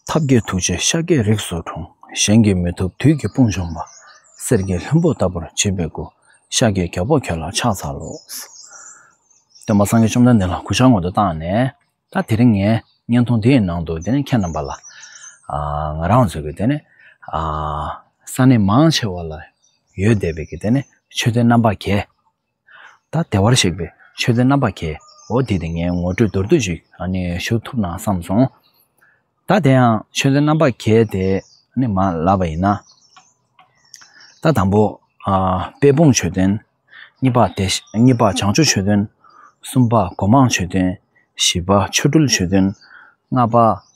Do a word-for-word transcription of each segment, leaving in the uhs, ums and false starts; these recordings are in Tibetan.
ཐབས་མཁས་ཐུགས་རྗེས་ཤཱཀྱའི་རིགས་སུ་འཁྲུངས། གཞན་གྱིས་མི་ཐུབ་བདུད་ཀྱི་དཔུང་འཇོམས་པ། གསེར་གྱི་ལྷུན་པོ་ལྟ་བུར་བརྗིད་པའི་སྐུ། ཤཱཀྱའི་རྒྱལ་པོ་ཁྱོད་ལ་ཕྱག་འཚལ་ལོ། སྟོན་པ་སངས་རྒྱས་བཅོམ་ལྡན་འདས་ལ་གུས་ཕྱག་སྔོན་དུ་བཏང་ནས། ད་དེ་རིང་ངས་བརྙན་ཐུང་འདིའི་ནང་དུ་དེ་ནས་ཁྱེད་རྣམ་པ་ལ། ཨ། ང་རང་ཚོ་གི་དེ་ནས། ཨ། ས་གནས་མང་ཆེ་བ་ལ་ཡོད་བསྡད་པའི་གི་དེ་ནས་མཆོད་རྟེན་རྣམ་པ་བརྒྱད། ད་བདེ་བར་གཤེགས་པའི་མཆོད་རྟེན་རྣམ་པ་བརྒྱད། འོ་དེ་དེ་ངས་ངོ་སྤྲོད་མདོར་བསྡུས་ཤིག་ཨ་ནི་ཞུ་ཐུབ་ན་བསམ་སོང་། ད་དེ་ཡང་མཆོད་རྟེན་རྣམ་པ་བརྒྱད་དེ་ཨ་ནི་མར་ལབ་པ་ཡིན་ན། ད་དང་པོ། ཨ། དཔལ་སྤུངས་མཆོད་རྟེན། གཉིས་པ་བདེ། གཉིས་པ་བྱང་ཆུབ་མཆོད་རྟེན། གསུམ་པ་སྒོ་མང་མཆོད་རྟེན། བཞི་པ་ཆོ་འཕྲུལ་མཆོད་རྟེན། ལྔ་པ།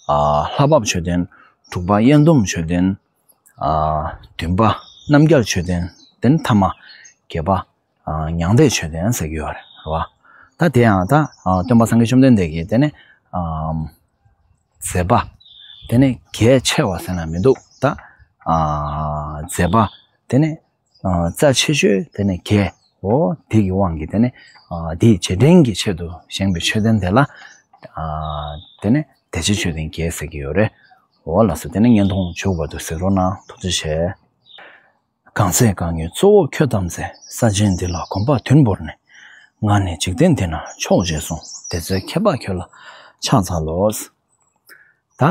ཨ། ལྷ་བབས་མཆོད་རྟེན། དྲུག་པ་དབྱེན་སྡུམ་མཆོད་རྟེན། ཨ། བདུན་པ་རྣམ་རྒྱལ་མཆོད་རྟེན། དེ་ནས་ཐ་མ་བརྒྱད་པ། ཨ། མྱང་འདས་མཆོད་རྟེན་ཟེར་གྱི་ཡོད་རེད་བ། ད་དེ་ཡང་ད། ཨ། སྟོན་པ་སངས་རྒྱས་བཅོམ་ལྡན་འདས་ཀྱིས་དེ་ནས། ཨ། མཛད་པ། དེ་ནས་གལ་ཆེ་བ་ཟེར་ན་མི་འདུག་ད། ཨ། མཛད་པ། དེ་ནས། ཨ། རྩ་ཆེ་ཤོས་དེ་ནས་གལ། འོ་དེ་གི་དབང་གིས་དེ་ནས། ཨ། དེའི་རྗེས་དྲན་གྱི་ཆེད་དུ་བཞེངས་པའི་མཆོད་རྟེན་དེ་ལ། ཨ། དེ་ནས་བདེ་ཆེན་མཆོད་རྟེན་བརྒྱད་ཟེར་གྱི་ཡོད་རེད། འོ་ལགས་སོ། དེ་ནས་བརྙན་ཐུང་མཇུག་བར་དུ་གཟིགས་རོགས་གནང་། ཐུགས་རྗེ་ཆེ། གང་ཚེ་གང་ཡིན་གཙོ་བོ་ཁྱོད་བལྟམས་ཚེ། ས་ཆེན་འདི་ལ་གོམ་པ་བདུན་བོར་ནས། ང་ནི་འཇིག་རྟེན་འདི་ན་མཆོག་ཅེས་གསུངས། དེ་ཚེ་ཁྱད་འཕགས་ཁྱོད་ལ་ཕྱག་འཚལ་ལོ། ད།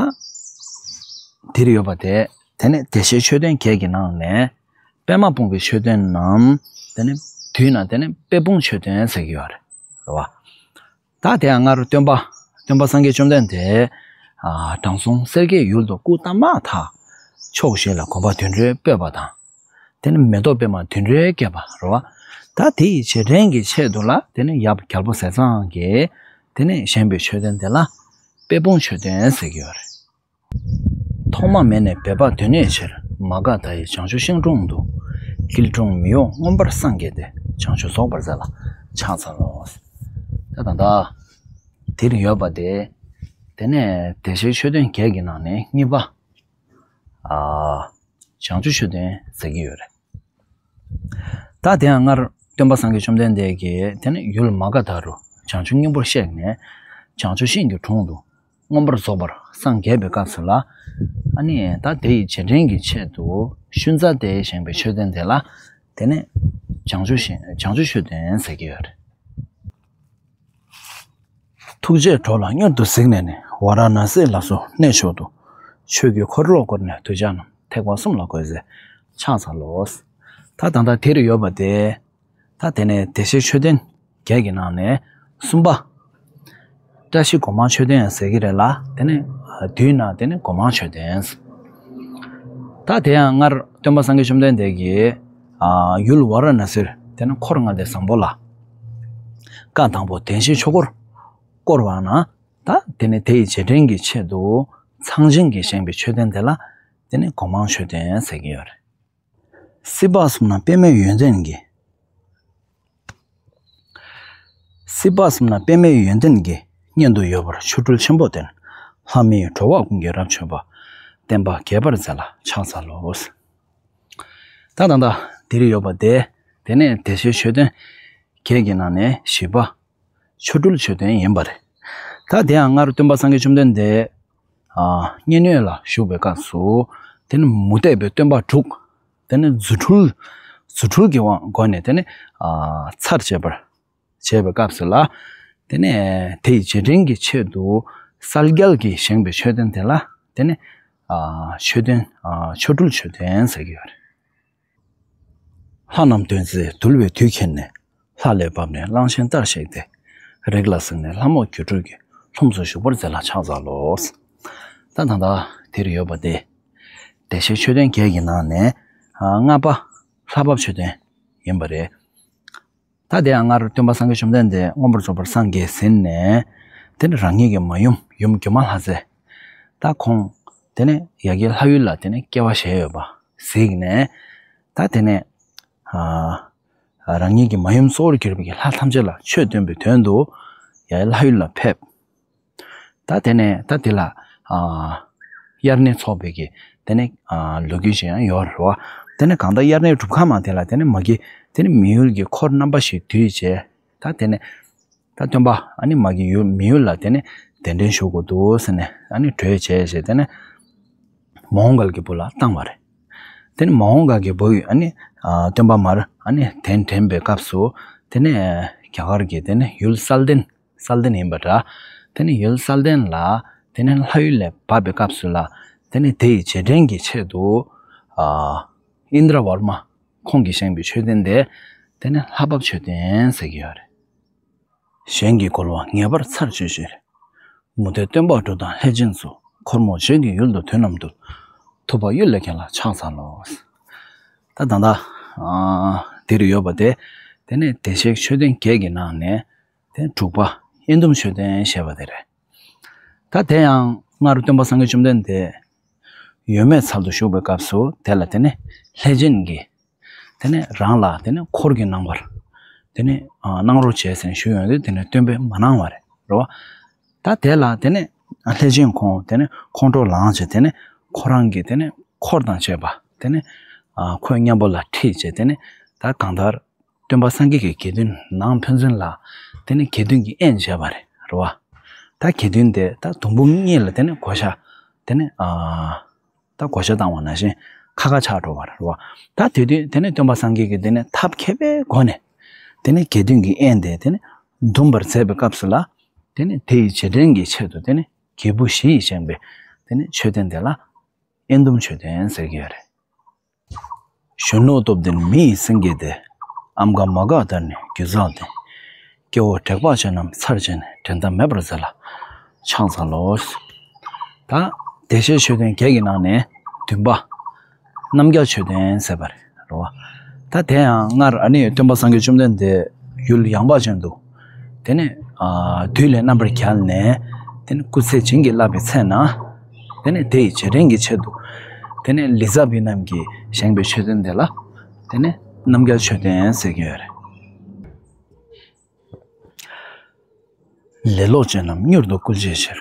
འདིར་ཡོད་པ་དེ། དེ་ནས་བདེ་གཤེགས་མཆོད་རྟེན་བརྒྱད་ཀྱི་ནང་ནས། པདྨ་སྤུངས་པའི་མཆོད་རྟེན་ནམ། དེ་ནས་དུས་ན་དེ་ནས་དཔལ་སྤུངས་མཆོད་རྟེན་ཟེར་གྱི་ཡོད་རེད། རེད་བ། ད་དེ་ཡང་སྔར་སྟོན་པ། སྟོན་པ་སངས་རྒྱས་བཅོམ་ལྡན་འདས། ཨ། དྲང་སྲོང་སེར་སྐྱའི་ཡུལ་དུ་སྐུ་བལྟམས་མ་ཐག་ཕྱོགས་བཞི་ལ་གོམ་པ་བདུན་རེ་སྤོས་པ་དང་། དེ་ནས་མེ་ཏོག་པད་མ་བདུན་རེ་བཀོད་པ་རེད་བ། ད་དེ་ཡི་རྗེས་དྲན་གྱི་ཆེད་དུ་ལ་དེ་ནས་ཡབ་རྒྱལ་པོ་ཟས་གཙང་གིས་དེ་ནས་བཞེངས་པའི་མཆོད་རྟེན་དེ་ལ་དཔལ་སྤུངས་མཆོད་རྟེན་ཟེར་གྱི་ཡོད་རེད། ཐོག་མ་མེད་ནས་འབད་པ་དོན་གཉེར་ཕྱིར། མ་ག་དྷ་ཡི་བྱང་ཆུབ་ཤིང་དྲུང་དུ། སྐྱིལ་ཀྲུང་མི་གཡོ་མངོན་པར་སངས་རྒྱས་ཏེ། བྱང་ཆུབ་རྫོགས་པར་མཛད་ལ་ཕྱག་འཚལ་ལོ། ད་ད་ད། དེར་ཡོད་པ་དེ། དེ་ནས་བདེ་གཤེགས་མཆོད་རྟེན་བརྒྱད་ཀྱི་ནང་ནས་གཉིས་པ། ཨ། བྱང་ཆུབ་མཆོད་རྟེན་ཟེར་གྱི་ཡོད་རེད། ད་དེ་ཡང་སྔར་སྟོན་པ་སངས་རྒྱས་བཅོམ་ལྡན་འདས་ཀྱིས་དེ་ནས་ཡུལ་མ་ག་དྷ་རུ་བྱང་ཆུབ་སྙིང་པོར་གཤེགས་ནས། བྱང་ཆུབ་ཤིང་གི་དྲུང་དུ་མངོན་པར་རྫོགས་པར་སངས་རྒྱས་པའི་སྐབས་སུ་ལ། ཨ་ནི་ད་དེ་ཡི་རྗེས་དྲན་གྱི་ཆེད་དུ་ཤུན་ཙ་ཏའི་བཞེངས་པའི་མཆོད་རྟེན་དེ་ལ། དེ་ནས་བྱང་ཆུབ་ཤིང་། བྱང་ཆུབ་མཆོད་རྟེན་ཟེར་གྱི་ཡོད་རེད། ཐུགས་རྗེས་འགྲོ་ལ་མྱུར་དུ་གཟིགས་ནས་ནི། ཝཱ་ར་ཎཱ་སི་ལ་སོགས་གནས་མཆོག་ཏུ། ཆོས་ཀྱི་འཁོར་ལོ་བསྐོར་ནས་གདུལ་བྱ་རྣམས། ཐེག་པ་གསུམ་ལ་འགོད་མཛད་ཕྱག་འཚལ་ལོ། ད་ད་ལྟ་དེར་ཡོད་པ་དེ། ད་དེ་ནས་བདེ་གཤེགས་མཆོད་རྟེན་བརྒྱད་ཀྱི་ནང་ནས་གསུམ་པ། བཀྲ་ཤིས་སྒོ་མང་མཆོད་རྟེན་ཟེར་གྱི་རེད་ལ། དེ་ནས་དུས་ན་དེ་ནས་སྒོ་མང་མཆོད་རྟེན། ད་དེ་ཡང་སྔར་སྟོན་པ་སངས་རྒྱས་བཅོམ་ལྡན་འདས་ཀྱིས། ཨ། ཡུལ་ཝཱ་ར་ཎཱ་སིར་དེ་ནས་འཁོར་ལྔ་སྡེ་བཟང་པོ་ལ། བཀའ་དང་པོ་བདེན་བཞིའི་ཆོས་འཁོར་བསྐོར་བ་ན། ད་དེ་ནས་དེ་ཡི་རྗེས་དྲན་གྱི་ཆེད་དུ་ཚངས་བྱིན་གྱིས་བཞེངས་པའི་མཆོད་རྟེན་དེ་ལ་དེ་ནས་སྒོ་མང་མཆོད་རྟེན་ཟེར་གྱི་ཡོད་རེད། སྲིད་པ་གསུམ་ན་པདྨའི་ཡོན་ཏན་གྱིས། སྲིད་པ་གསུམ་ན་པདྨའི་ཡོན་ཏན་གྱིས། མཉན་དུ་ཡོད་པར་ཆོ་འཕྲུལ་ཆེན་པོ་བསྟན། ལྷ་མིའི་འགྲོ་བ་ཀུན་གྱི་རབ་མཆོད་པ། བསྟན་པ་རྒྱས་པར་མཛད་ལ་ཕྱག་འཚལ་ལོ། ད་ད་ད་འདིར་ཡོད་པ་དེ། དེ་ནས་བདེ་གཤེགས་མཆོད་རྟེན་བརྒྱད་ཀྱི་ནང་ནས་བཞི་པ། ཆོ་འཕྲུལ་མཆོད་རྟེན་ཡིན་པ་རེད། ད་དེ་ཡང་སྔར་སྟོན་པ་སངས་རྒྱས་བཅོམ་ལྡན་འདས། ཨ། མཉན་ཡོད་ལ་བཞུགས་པའི་སྐབས་སུ། དེ་ནི་མུ་སྟེགས་པའི་སྟོན་པ་དྲུག་དེ་ནི་རྫུ་འཕྲུལ། རྫུ་འཕྲུལ་གྱི་དབང་སྒོ་ནས་དེ་ནི། ཨ། ཚར་བཅད་པར་བྱས་པའི་སྐབས་སུ་ལ། དེ་ནས་དེ་ཡི་རྗེས་དྲན་གྱི་ཆེད་དུ་གསལ་རྒྱལ་གྱིས་བཞེངས་པའི་མཆོད་རྟེན་དེ་ལ། དེ་ནི། ཨ། མཆོད་རྟེན། ཨ། ཆོ་འཕྲུལ་མཆོད་རྟེན་ཟེར་གྱི་ཡོད་རེད། ལྷ་རྣམས་འདོན་ཚེ་འདུལ་བའི་དུས་མཁྱེན་ནས། ལྷ་ལས་བབས་ནས་གླང་ཆེན་ལྟར་གཤེགས་ཏེ། རིགས་ལ་གཟིགས་ནས་ལྷ་མོ་སྒྱུ་འཕྲུལ་གྱིས། ལྷུམས་སུ་ཞུགས་པར་མཛད་ལ་ཕྱག་འཚལ་ལོ། ད་ད་ད་དེར་ཡོད་པ་དེ། བདེ་གཤེགས་མཆོད་རྟེན་བརྒྱད་ཀྱི་ནང་ནས། ཨ། ལྔ་པ་ལྷ་བབས་མཆོད་རྟེན་ཡིན་པ་རེད། ད་དེ་ཡང་སྔར་སྟོན་པ་སངས་རྒྱས་བཅོམ་ལྡན་འདས་མངོན་པར་རྫོགས་པར་སངས་རྒྱས་ཟིན་ནས། དེ་ནས་རང་ཉིད་ཀྱི་མ་ཡུམ་ཡུམ་སྒྱུ་མ་ལྷ་མཛེས། ད་ཁོང་དེ་ནས་ཡ་གི་ལྷ་ཡུལ་ལ་དེ་ནས་སྐྱེ་བ་བཞེས་ཡོད་པ་གཟིགས་ནས། ད་དེ་ནས། ཨ། རང་ཉིད་ཀྱི་མ་ཡུམ་གཙོ་བོར་གྱུར་པའི་ལྷ་ཐམས་ཅད་ལ་ཆོས་སྟོན་པའི་དོན་དུ། ཡ་གི་ལྷ་ཡུལ་ལ་ཕེབས། ད་དེ་ནས་ད་དེ་ལ། ཨ། དབྱར་གནས་འཚོགས་པའི་གི་དེ་ནས། ཨ། ལོ་རྒྱུས་ཤིག་ཡང་ཡོད་རེད་བ། དེ་ནས་གང་ལྟར་དབྱར་གནས་སྒྲུབ་ཁང་མ་དེ་ལ་དེ་ནས་མ་གི་དེ་ནས་མི་ཡུལ་གྱི་འཁོར་རྣམ་པ་ཞིག་འདུས་བྱས། ད་དེ་ནས་ད་སྟོན་པ་ཨ་ནི་མ་གི་ཡུལ་མི་ཡུལ་ལ་དེ་ནས་གདན་འདྲེན་ཞུ་དགོས་འདུག་ཟེར་ནས། ཨ་ནི་གྲོས་བྱས་བྱས། དེ་ནས་ མོའུ་འགལ་གྱི་བུ་ལ་བཏང་བ་རེད། དེ་ནས་མོའུ་འགལ་གྱི་བུ་ཡིས་ཨ་ནི་ཨ་སྟོན་པ་མར་ཨ་ནི་གདན་འདྲེན་པའི་སྐབས་སུ་དེ་ནས་རྒྱ་གར་གྱི་དེ་ནས་ཡུལ་སལ་ཏན་སལ་ཏན་ཡིན་པ་འདྲ། དེ་ནས་ཡུལ་སལ་ཏན་ལ་དེ་ནས་ལྷ་ཡུལ་ལས་བབས་པའི་སྐབས་སུ་ལ་དེ་ནས་དེ་ཡི་རྗེས་དྲན་གྱི་ཆེད་དུ་ཨ་ཨིནྡྲ་ཝར་མ་ཁོང་གིས་བཞེངས་པའི་མཆོད་རྟེན་དེ་དེ་ནས་ལྷ་བབས་མཆོད་རྟེན་ཟེར་གྱི་ཡོད་རེད། གཞན་གྱི་རྒོལ་བ་ངེས་པར་ཚར་གཅོད་ཕྱིར། མུ་སྟེགས་སྟོན་པ་འབྲུ་དང་ལྷས་བྱིན་སོགས། འཁོར་མོ་རྗེ་གི་ཡུལ་དུ་དུས་རྣམས་འདུལ། ཐུབ་པ་གཡུལ་ལས་མཁན་ལ་ཕྱག་འཚལ་ལོ། ད་ད་ལྟ་ཨ་འདིར་ཡོད་པ་དེ་དེ་ནས་བདེ་གཤེགས་མཆོད་རྟེན་བརྒྱད་ཀྱི་ནང་ནས་དེ་དྲུག་པ་དབྱེན་བསྡུམ་མཆོད་རྟེན་ཞེས་པ་དེ་རེད། ད་དེ་ཡང་སྔར་སྟོན་པ་སངས་རྒྱས་བཅོམ་ལྡན་འདས་ཡོད་མེད་ཚལ་དུ་བཞུགས་པའི་སྐབས་སུ་དེ་ལ་དེ་ནས་ལྷས་བྱིན་གྱིས་དེ་ནས་རང་ལ་དེ་ནས་འཁོར་གྱི་རྣམ་པར་དེ་ནས་ཨ་གནང་རོགས་བྱས་ཟེར་ཞུས་ཡོང་དུས་དེ་ནས་སྟོན་པས་མ་གནང་བ་རེད་རོ། ད་དེ་ལ་དེ་ནས་ལྷས་བྱིན་ཁོང་དེ་ནས་ཁོང་ཁྲོ་ལངས་བྱས་དེ་ནས་ཁོ་རང་གི་དེ་ནས་འཁོར་དང་བཅས་པ་དེ་ནས་ཨ་ཁོའི་མཉམ་པོ་ལ་ཁྲིད་བྱས་དེ་ནས་ད་གང་ལྟར་སྟོན་པ་སངས་རྒྱས་ཀྱི་དགེ་འདུན་ནང་ཕན་ཚུན་ལ་དེ་ནས་དགེ་འདུན་གྱི་དབྱེན་བྱས་པ་རེད་རོ། ད་དགེ་འདུན་དེ་ད་དུམ་བུ་གཉིས་ལ་དེ་ནས་བགོ་བཤའ་དེ་ནས་ཨ། ད་བགོ་བཤའ་བཏང་བ་ནང་བཞིན་ཁ་ཁ་ཆགས་འགྲོ་བ་རེད་བ། ད་དེ་དུས་དེ་ནས་སྟོན་པ་སངས་རྒྱས་ཀྱིས་དེ་ནས་ཐབས་མཁས་པའི་སྒོ་ནས་དེ་ནས་དགེ་འདུན་གྱི་དབྱེན་དེ་དེ་ནས་འདུམ་པར་མཛད་པའི་སྐབས་སུ་ལ་དེ་ནས་དེ་ཡི་རྗེས་དྲན་གྱི་ཆེད་དུ་དེ་ནས་རྒྱལ་བུ་བཞི་ཡིས་བཞེངས་པའི་དེ་ནས་མཆོད་རྟེན་དེ་ལ་དབྱེན་བསྡུམ་མཆོད་རྟེན་ཟེར་གྱི་ཡོད་རེད། གཞོན་ནུ་སྟོབས་ལྡན་མི་ཡི་སེང་གེ་སྟེ། ཨམ་མགར་མ་འགགས་དར་ནས་སྒྱུ་རྩལ་ལྡན། སྐྱེ་བོ་དྲེགས་པ་ཅན་རྣམས་ཚར་བཅད་ནས། འགྲན་ཟླ་མེད་པར་མཛད་ལ་ཕྱག་འཚལ་ལོ། ད་བདེ་གཤེགས་མཆོད་རྟེན་བརྒྱད་ཀྱི་ནང་ནས་བདུན་པ་རྣམ་རྒྱལ་མཆོད་རྟེན་ཟེར་བ་རེད་རོ། ད་དེ་ཡང་སྔར་ཨ་ནི་སྟོན་པ་སངས་རྒྱས་བཅོམ་ལྡན་འདས་ཡུལ་ཡངས་པ་ཅན་དུ་དེ་ནས་ཨ་བདུད་ལས་རྣམ་པར་རྒྱལ་ནས་དེ་ནས་སྐུ་ཚེ་བྱིན་གྱིས་བརླབས་པའི་ཚེ་ན་དེ་ནས་དེ་ཡི་རྗེས་དྲན་གྱི་ཆེད་དུ་དེ་ནས་ལི་ཙ་བི་རྣམས་ཀྱིས་བཞེངས་པའི་མཆོད་རྟེན་དེ་ལ་དེ་ནས་རྣམ་རྒྱལ་མཆོད་རྟེན་ཟེར་གྱི་ཡོད་རེད། ལེ་ལོ་ཅན་རྣམས་མྱུར་དུ་བསྐུལ་བྱའི་ཕྱིར།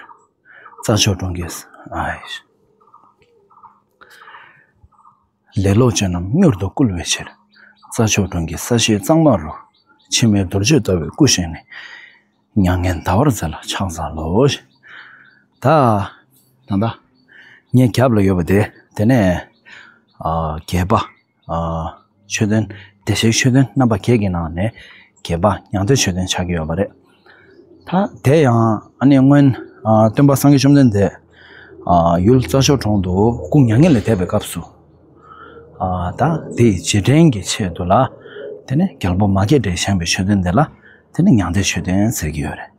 རྩྭ་མཆོག་གྲོང་གི་ཨ་ལེ་ལོ་ཅན་རྣམས་མྱུར་དུ་བསྐུལ་བའི་ཕྱིར། རྩྭ་མཆོག་གྲོང་གི་ས་གཞི་གཙང་མ་རུ། འཆི་མེད་རྡོ་རྗེ་ལྟ་བུའི་སྐུ་བཞེངས་ནས། མྱ་ངན་འདའ་བར་མཛད་ལ་ཕྱག་འཚལ་ལོ། ད་ད་ད་ངའི་རྒྱབ་ལ་ཡོད་པ་དེ་དེ་ནས་ཨ་བརྒྱད་པ་ཨ་མཆོད་རྟེན་བདེ་གཤེགས་མཆོད་རྟེན་རྣམ་པ་བརྒྱད་ཀྱི་ནང་ནས་བརྒྱད་པ་མྱང་འདས་མཆོད་རྟེན་ཆགས་ཀྱི་ཡོད་པ་རེད། ད་དེ་ཡང་ཨ་ནི་སྔོན་ཨ་སྟོན་པ་སངས་རྒྱས་བཅོམ་ལྡན་འདས་ཨ་ཡུལ་རྩྭ་མཆོག་གྲོང་དུ་སྐུ་མྱ་ངན་ལས་འདས་པའི་སྐབས་སུ་ཨ་ད་དེ་ཡི་རྗེས་དྲན་གྱི་ཆེད་དུ་ལ་དེ་ནས་རྒྱལ་པོ་མ་སྐྱེས་དགྲས་བཞེངས་པའི་མཆོད་རྟེན་དེ་ལ་དེ་ནས་མྱང་འདས་མཆོད་རྟེན་ཟེར་གྱི་ཡོད་རེད།